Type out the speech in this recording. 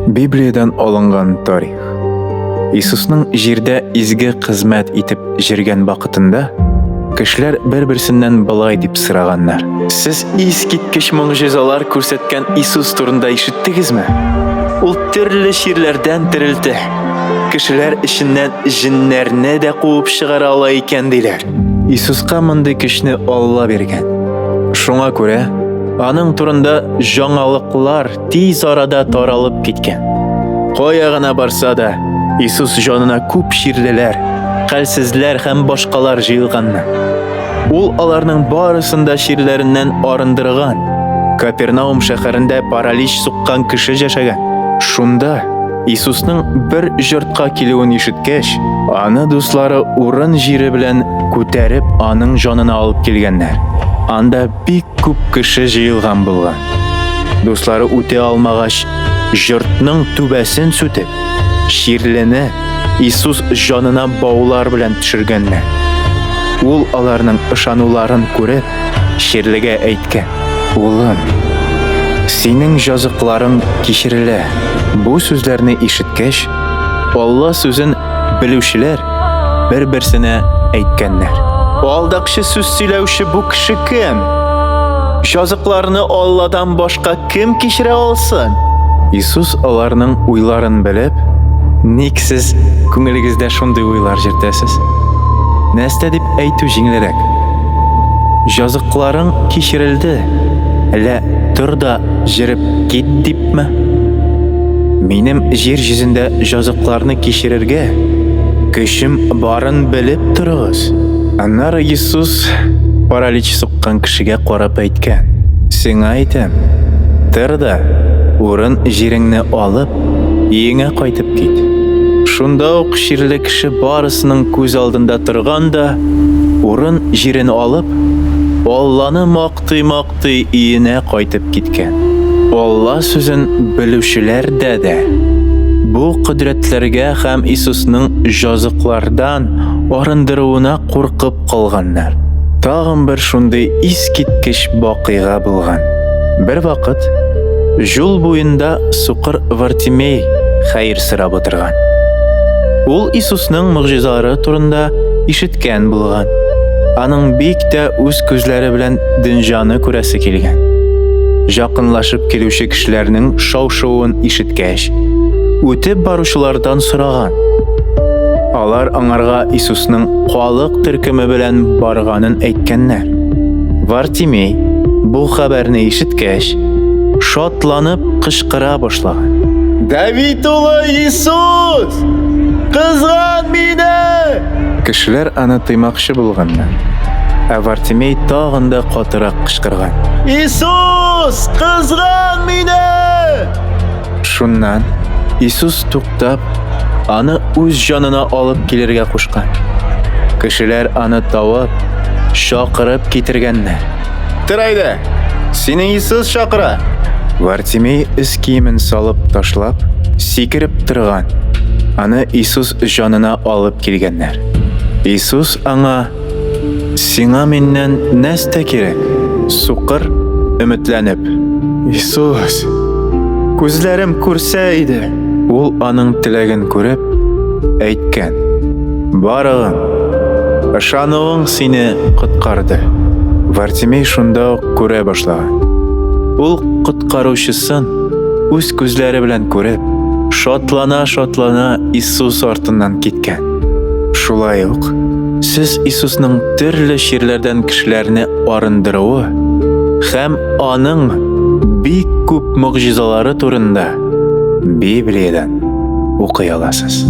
Библиядән алынган тарих. Иисусның җирдә изге хезмәт итеп җөргән вакытында кешеләр бер-берсеннән болай дип сораганнар. Сез искиткеч могҗизалар күрсәткән Иисус турында ишеттегезме? Ул төрле чирләрдән терелтә. Кешеләр эченнән җеннәрне дә куып чыгара ала икән, диләр. Иисуска мондый көчне Алла биргән. Шуңа күрә аның турында жаңалыклар тиз арада таралып киткән. Кая гына барса да, Иисус җанына күп чирлеләр, хәлсезләр һәм башкалар җыелганнар. Ул аларның барысын да чирләреннән арындырган. Капернаум шәһәрендә паралич суккан кеше яшәгән. Шунда Иисусның бер җортка килүен ишеткәч, аны дуслары урын җире белән күтәреп аның җанына алып килгәннәр. Анда бик күп кеше җыелган булган. Дуслары үтә алмагач, җортның түбәсен сүтеп, чирлене Иисус җанына баулар белән төшергәннәр. Ул аларның ышануларын күреп, чирлегә әйткән: "Улым, синең җазыкларың кичерелә." Бу сүзләрне ишеткәч, Алла сүзен белүчеләр бер-берсенә әйткәннәр. Алдакчы сүз сөйләүче бу кеше кем? Җазыкларны Алладан башка кем кичерә алсын? Иисус аларның уйларын белеп, Ник сез күңелегездә шундый уйлар җөртәсез? Нәрсә дип әйтү җиңелрәк? Җазыкларың кичерелде, әллә тор да җөреп кит дипме? Минем җир йөзендә җазыкларны кичерергә көчем барын белеп торыгыз. Аннары Иисус паралич суккан кешегә карап әйткән: Сиңа әйтәм, тор да, урын җиреңне алып, өеңә кайтып кит. Шунда ук чирле кеше барысының күз алдында торган да, урын җирен алып, Алланы мактый-мактый Ты өенә кайтып киткән. Алла сүзен белүчеләр дә дә бу кодрәтләргә һәм Иисусның җазыклардан арындыруына куркып калганнар. Тагын бер шундый искиткеч вакыйга булган. Бервакыт җул буенда сукыр Вартимей хәер сорап утырган. Ул Иисусның могҗизалары турында ишеткән булган. Аның бик тә үз күзләре белән дөнҗаны күрәсе килгән. Җакынлашып килүче кешеләрнең шау-шуын ишеткәч, үтеп баручылардан сораган. Алар аңарга Иисусның халык төркеме белән барганын әйткәннәр. Вартимей бу хәбәрне ишеткәч, шатланып кычкыра башлаган. Давид улы Иисус! Кызган мине! Кешеләр аны тыймакчы булганнар. Ә Вартимей тагын да катырак кычкырган. Иисус, кызган мине! Шуннан Иисус туктап, аны үз җанына алып килергә кушкан. Кешеләр аны тавып, чакырып китергәннәр. Тор әйдә, сине Иисус чакыра. Вартимей өс киемен салып ташлап, сикереп торган. Аны Иисус җанына алып килгәннәр. Иисус аңа, Сиңа миннән нәрсә кирәк? Сукыр өметләнеп, Иисус, күзләрем күрсә иде. Ул аның теләген күреп, әйткән, Барыгын, ышануың сине коткарды. Вартимей шунда ук күрә башлаган. Ул коткаручысын үз күзләре белән күреп, шатлана-шатлана Иисус артыннан киткән. Шулай ук сез Иисусның төрле чирләрдән кешеләрне арындыруы һәм аның бик күп могҗизалары турында Библиядән укый аласыз.